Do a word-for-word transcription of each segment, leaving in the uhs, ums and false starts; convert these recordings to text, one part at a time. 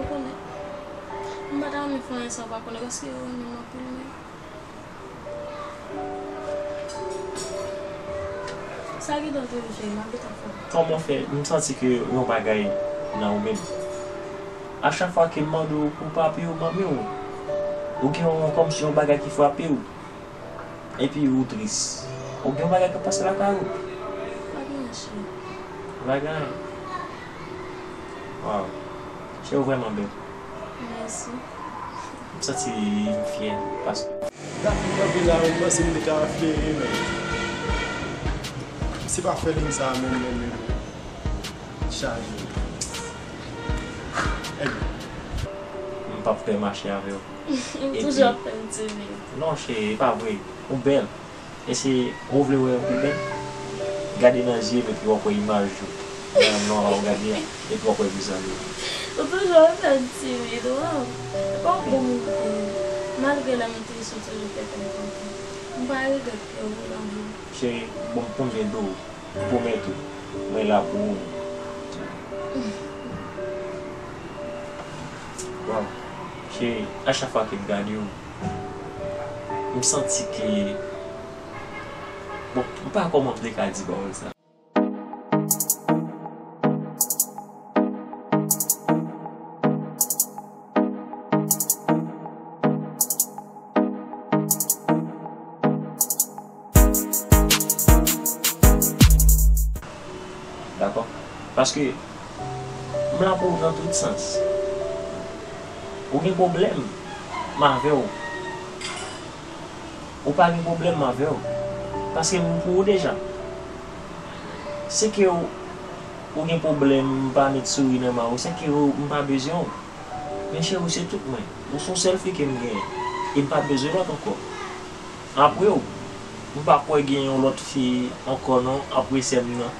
Konnen. M pa ta renmen fè anyen san w pa konnen, paske ou renmen m anpil menm. Sa gentan rive, cheri, m ap gentan fè. Kòman fè m santi ke yon bagay nan ou menm? A chak fwa ke m mande w pou papye w, manmi w, ou gen yon, kòmsi yon bagay ki frape w. Epi ou tris. Ou gen yon bagay k ap pase lakay ou? Pa gen anyen, cheri. Pa gen anyen. Waw. Cheri, ou vrèman bèl. Mèsi. M santi m fyè paske. Gade m kanpe la, mwen panse m te ka fyè, men se pa fè liy sa a menm, menm, menm. Chaje. Ebyen. M p ap pè mache avè w. M toujou ap fè m timid. Non, cheri, e pa vre. Ou bèl. E se ou vle wè ou bèl? Gade nan zye m epi w ap wè imaj ou. Nan, nan, w ap gade a, epi w ap wè vizaj ou. Ou toujou ap fè m timid, waw. E pa yon bon moun pou ou. Malgre lè m tris, ou toujou fè kè m kontan. M pa regrèt ke ou nan vi m. Cheri, bon, m konbyen do. M pwomèt ou, mwen la pou ou. Waw, cheri, a chak fwa ke m gade w, m santi ke, bon, m pa kòman m te ka di pawòl sa. Dakò? Paske m la pou ou nan tout sans. Ou gen pwoblèm, m avè w. Ou pa gen pwoblèm, m avè w. Paske m pou ou deja. Se ke w, ou gen pwoblèm, m pa met souri nan ma ou, se ke w, m pa bezwen w. Men cheri, ou se tout mwen. Ou se yon sèl fi ke m genyen. E m pa bezwen lòt ankò. Apre w, m pa kwè gen yon lòt fi ankò non, apre sè m nan.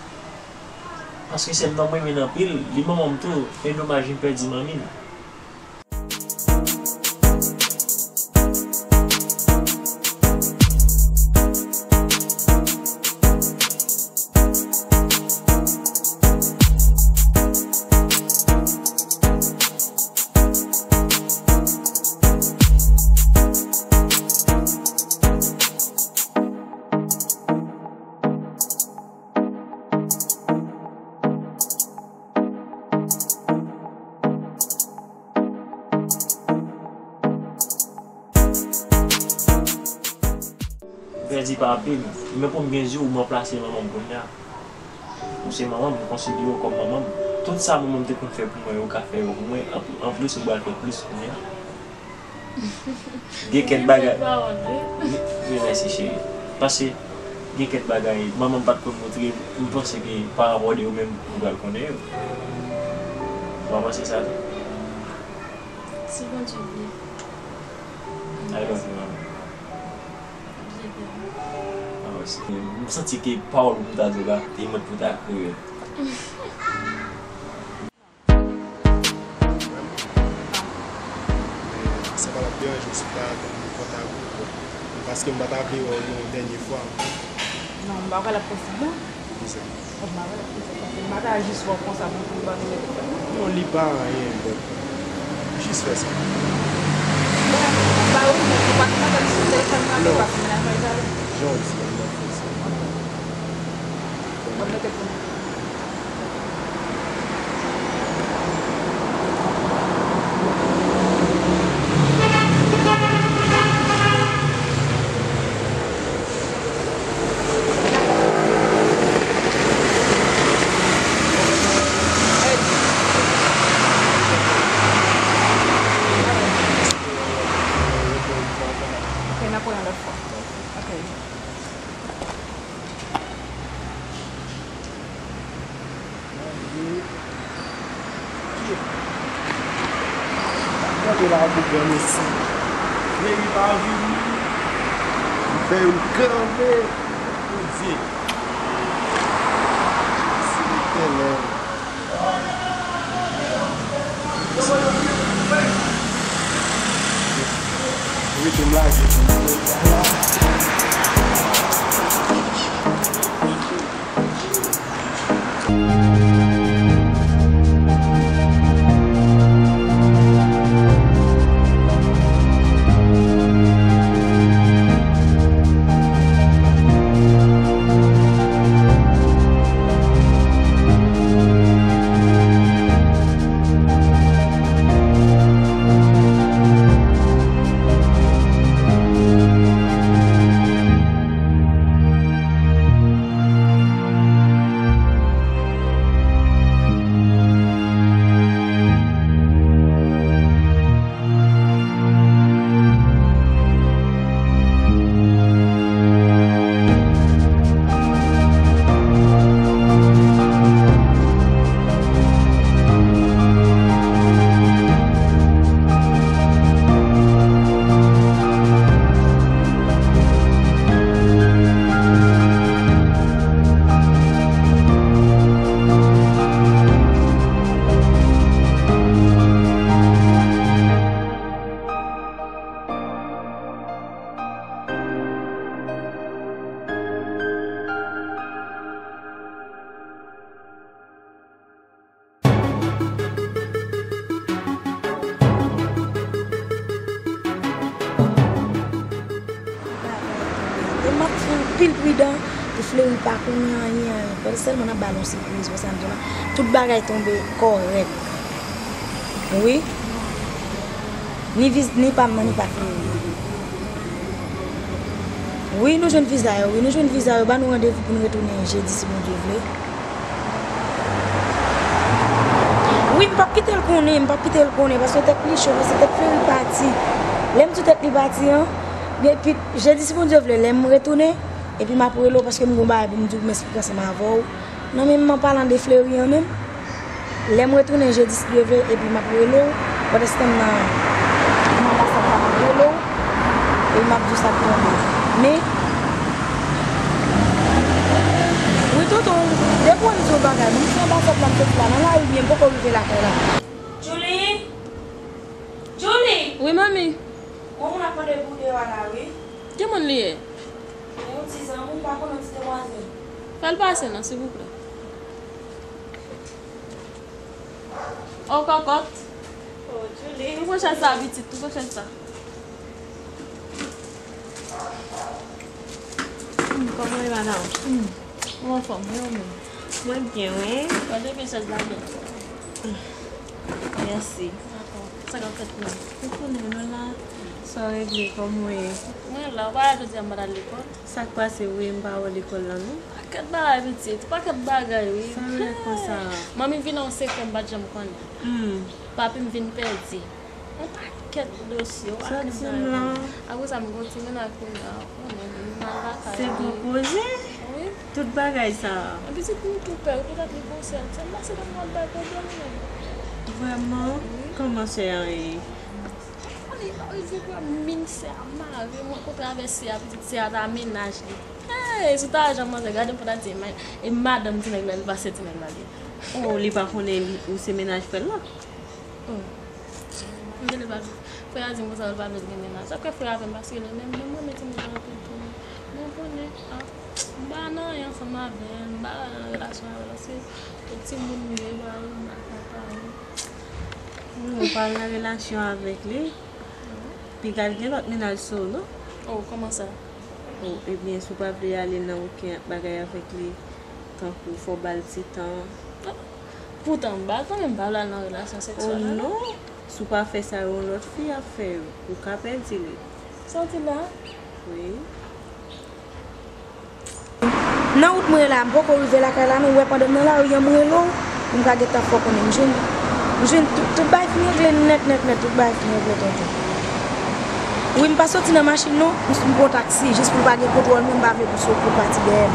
Paske sè m nan m renmen l anpil, li manman m tou, men domaj m pèdi manmi l. M pèdi pa anpil, men pou m gen zye w, m ranplase manman m kounye a. Ou se manman m, m konsidere w kòm manman m. Tout sa manman m te konn fè pou mwen, ou ka fè yo pou mwen. Anp-, anplis, ou pral fè plis kounye a. Gen kèk bagay. Gen pawòl, wi. Wi, wi, mèsi, cheri. Paske gen kèk bagay, manman m pa t konn montre m, m panse ke pa rapò de yo menm, m pral konnen yo. Ou pa panse sa tou? Si Bondye vle. I love you, mami. Bondye beni w. Ah, mèsi. M santi ke pawòl pou m ta di w la, e mwen pou ta kriye. Sa pa t ap deranje w si w ta atann kontak ou, paske m pa ta vle wè w yon dènye fwa ankò. Non, m pa kwè l ap posib, non. Poukisa? Bon, m pa kwè l ap posib, paske m pa ta jis wè w konsa pou, pou m pa vin met. Non, li pa anyen, but jis fè sa. Bon, ba ou, ou pa t kontak sou telefòn nan, men w ap vin nan kay talè. Jan w di a, m ap fè sa. Ok. W ap mete pou mwen. Ok, n ap wè yon lòt fwa. Ok. Kanpe la pou granmesi. Veye pa vini. Fè yo kanpe pou Dye. Mèsi Letènèl. Rete m lage pou mwen. Anpil pridan pou Fleri pa konnen anyen, anyen. Sèlman n ap ba l yon sipriz, wè sa m di w la. Tout bagay tonbe kòrèk. Wi. Ni viz, ni pa m nan, ni pa Fleri. Wi, nou jwenn viza yo, wi, nou jwenn viza yo, ba nou randevou pou nou retounen jedi si Bondye vle. Wi, m p ap kite l konnen, m p ap kite l konnen, paske tèt li cho, paske tèt Fleri pati. Lè m di tèt li pati an, epi jedi si Bondye vle, lè m retounen, epi m ap rele w, paske m gon bagay pou m di w pou m esplike ansanm avè w. Non, men m an palan de Fleri an menm. Lè m retounen jedi si Dye vle, epi m ap rele w, pandanstan m nan, nan anbasad la, m ap rele w, epi m ap di w sa k tonbe. Men, wi, tonton, depi w di yon bagay, m di anbasad la, m soti la, nan lari m ye, m poko rive lakay la. Julie! Julie! Wi, manmi. Gon moun ap mande pou w deyò a la, wi. Ki moun li ye? Yon ti zanmi, m pa konnen, yon ti demwazèl. Fè l pase non, silvouplè. Oh, kòkòt. Oh, Julie. Tou pran chèz sa, pitit, tou pran chèz sa. Hmm, kòman w ye, madanm? Hmm. Ou anfòm, wi, ou menm? Mwen byen, wi. Mwen te gen chèz la, byen. Mèsi. Dakò. Sa k ap fèt menm? Ou konnen, nou la. Sa w regle, kòman w ye? Mwen la, ou pa wè jodi a m pa t al lekòl? Sa k pase, wi, m pa wè w lekòl la, non? Pakèt bagay, pitit, pakèt bagay, wi. Sa w rele konsa? Manmi vin nan yon sekrè m pa t janm konnen. Hmm. Papi m vin pèdi. Yon pakèt dosye, w pa konn sa yo. Sòti m lan. Apre sa, m gon ti mennaj kounye a, w konnen, m al lakay li. Se gwo koze? Wi. Tout bagay sa a. Epi se pou m tou pè, wi, petèt li gon sèl. Se m panse ke m al bay pwoblèm menm. Vrèman? Wi. Kòman sè an ye? Ou konnen, li pa rive pran min sè a mare, m rankontre avè sè a, pitit sè a ta mennaj li. Hey, si w ta wè jan manzè gade m fò ta di, e madanm ti nèg la, li pa se ti nèg la li ye. Oh, li pa konnen ou se mennaj frè l la? Oh. M genlè pa vle. Frè a di m konsa, l pa vle l gen mennaj. Sa fè frè a fè m pa sere l menm, men m renmen ti moun sa anpil tou. Men w konnen, ah, m pa nan anyen ansanm avè l, m pa nan relasyon avè l, se yon timoun li ye, ba yo mal konpare. Ou pa nan relasyon avèk li? Piga l gen lòt mennaj sou w, non? Oh, kòman sa? Oh, ebyen, si w pa vle ale nan okenn bagay avèk li, tankou fò w ba l ti tan. Poutan m ba l tan, men m pa vle al nan relasyon seksyèl avè l. Oh non, si w pa fè sa, yon lòt fi ap fè yo. Ou ka pèdi li. Sa w di la? Wi. Nan wout mwen la, m poko rive lakay la non, ou wè pandan m nan lari an m rele w, pou m ka gentan fè w konnen. M jwenn, m jwenn tout, tout bagay fin regle nèt, nèt, nèt, tout bagay fin regle tonton. Wi, m pa soti nan machin non, m, m pran taksi, jis pou l pa gen kontwòl mwen, m pa vle pou l sot, pou l pati dèyè m.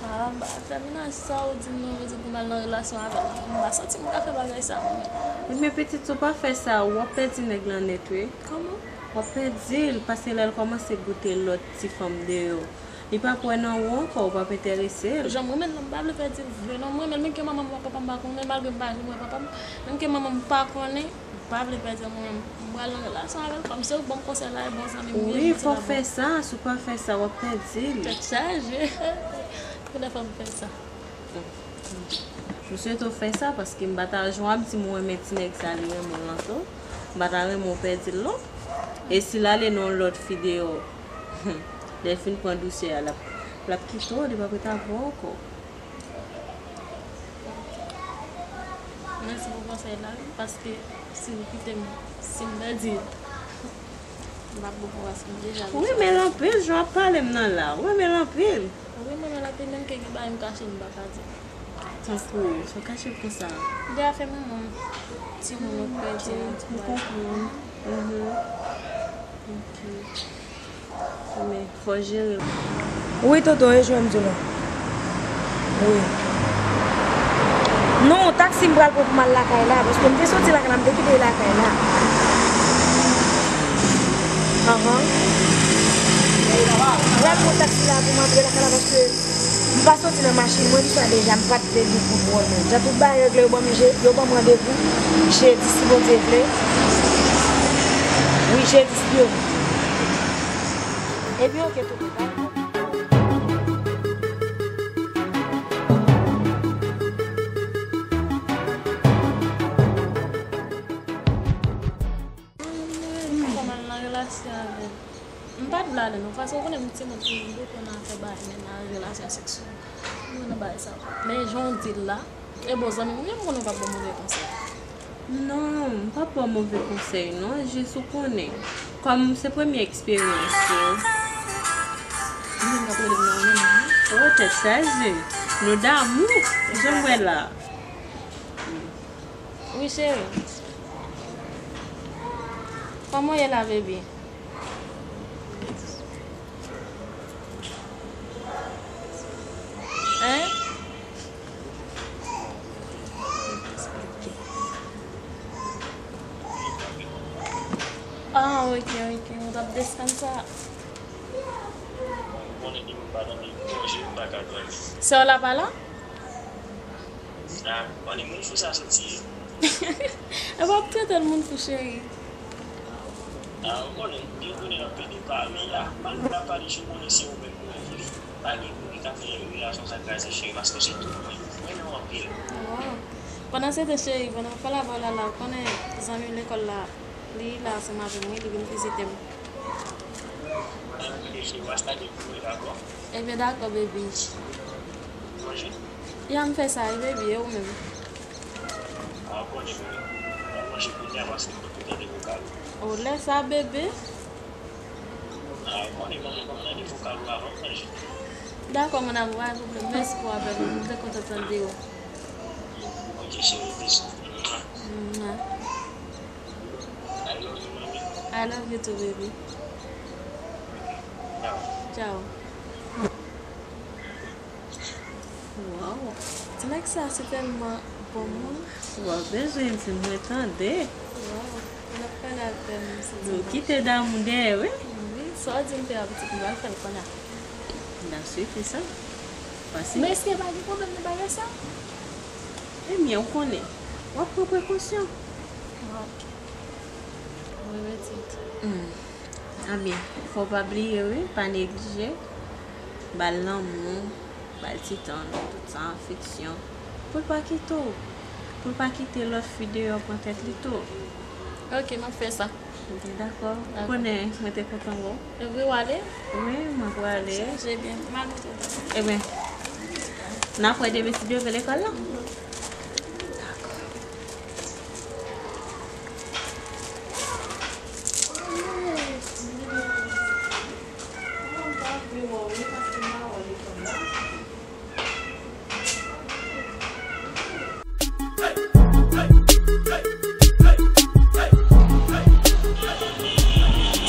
Ah, m pa fè mennaj sa ou di m nan, ou di pou m al nan relasyon avè l. M pa santi m ka fè bagay sa mwen. Ebyen pitit, si w pa fè sa, w ap pèdi nèg lan nèt wi. Kòman? W ap pèdi l, paske lè l kòmanse goute lòt ti fanm deyò, li p ap wè nan ou ankò, ou p ap enterese l. Jan m renmen l lan, m pa vle pèdi l vre non, m renmen l, menm ke manman m ak papa m pa konnen, malgre m pa janm wè papa m, menm ke manman m pa konnen, m pa vle pèdi l mwen menm. M pral nan relasyon avè l, kòm se ou k ban m konsèy la, e bon zanmi m ye. Wi, fò w fè sa, si w pa fè sa, w ap pèdi l. Tèt chaje. Kilè fò m fè sa? M swete w fè sa, paske m pa ta, jan w ap di m ou renmen ti nèg sa, li renmen w lan tou. M pa ta renmen w pèdi l non. E si l ale nan yon lòt fi deyò, lè l fin pran dousè a, l ap, l ap kite w, li p ap ret avè w ankò. Mèsi pou konsèy la, wi, paske si w kite m, si m pèdi, m p ap bon pou paske m deja... Ou renmen l anpil, jan w ap pale m nan la, ou renmen l anpil. Wi, mwen menm la te menm ke gen bagay m kache m pa ka di. Tankou, sa w kache konsa? De afè manman m, timoun yo pèdi. Ok, m konprann. Mhm. Ok. Men, fò jere l. Wi, tonton, e jwè m di w lan. Wi. Non, taksi m pral pran pou m al lakay la, paske m te soti lakay la, m te kite l lakay la. Anhan. M pral pran taksi la pou m antre lakay la, paske m pa soti nan machin, mwen di sa deja, m pa t vle gen kontwòl mwen. Jan tout bagay regle, yo ban m je-, yo ban m randevou jedi, si Bondye vle. Wi, jedi, si Dye vle. Ebyen, oke, tonton. Kòman l nan relasyon avè l? M pa t vle ale non, paske ou konnen m timoun ki m byen konn afè bagay mennaj, relasyon seksyèl. M renmen bagay sa yo. Men jan w di l la, e bon, zanmi m, ou menm konnen w p ap ban m move konsèy. Non, m p ap ba w move konsèy non, jis ou konnen. Kòm se premye eksperyans ou. Ou menm k ap rele m nan ou menm, wi. Oh, tèt chaje. Nou damou, jan m wè la. Wi, cheri. Kòman w ye la, baby? Hein? Ah, ok, ok. Ou t ap deskann sa. Sè w la pa la? Ah, konnen moun fou sa soti ye. E pa ap trete l moun fou, cheri. Ah, ou konnen, m byen konnen anpil de pale a. Malgre n ap pale, cheri, konnen se ou menm mwen vle. Pa gen moun ki ka fè relasyon sa kraze, cheri, paske se tout mwen. Mwen renmen w anpil. Oh. Pandan se tan, cheri, pandan w pale avè w la, la, ou konnen zanmi lekòl la, li la ansanm avè m, wi, li vin vizite m. Ebyen, dakò, baby. Ya, m fè sa, wi, baby, e ou menm? Oh, lè sa, bebe. Dakò, mon amour, pa gen pwoblèm. Mèsi pou apèl ou. M te kontan tande w. Mwah. I love you too, baby. Ciao. Wow. Ti nèg sa se tèlman bon moun. Ou pa bezwen di mwen tande. Wow. N ap pale avè m, se ti... Nou kite damou dèyè, wi. Wi, sa w di m fè a, pitit, m pral fè l kounye a. N a swiv sa. Pase. Men èske pa gen pwoblèm nan bagay sa? Ebyen, ou konnen. W ap pran prekosyon. Ok. Mwen mete. Hmm. Ebyen, fò w pa bliye, wi, pa neglije. Ba l lanmou, ba l ti tan, tout sa, afeksyon. Pou l pa kite w. Pou l pa kite lòt fi deyò pran tèt li tou. Ok, m ap fè sa. Ok, dakò. Ou konnen, mwen te kontan wè w. Epi w ale? Wi, mwen prale. Chaje byen. M al mete w. Ebyen, n ap wè demen si Dye vle lekòl la. Dakò.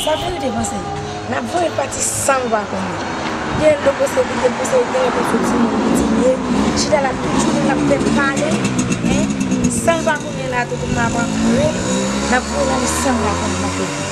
Sa verite panse, n ap voye pati san nou pa konnen. Gen lòt posibite, posibite gen pou soti moun ki ti byen, chita la tout jounen l ap fè pale, en, san l pa konnen la tou pou m ap antre, n ap voye l ale san l pa konnen.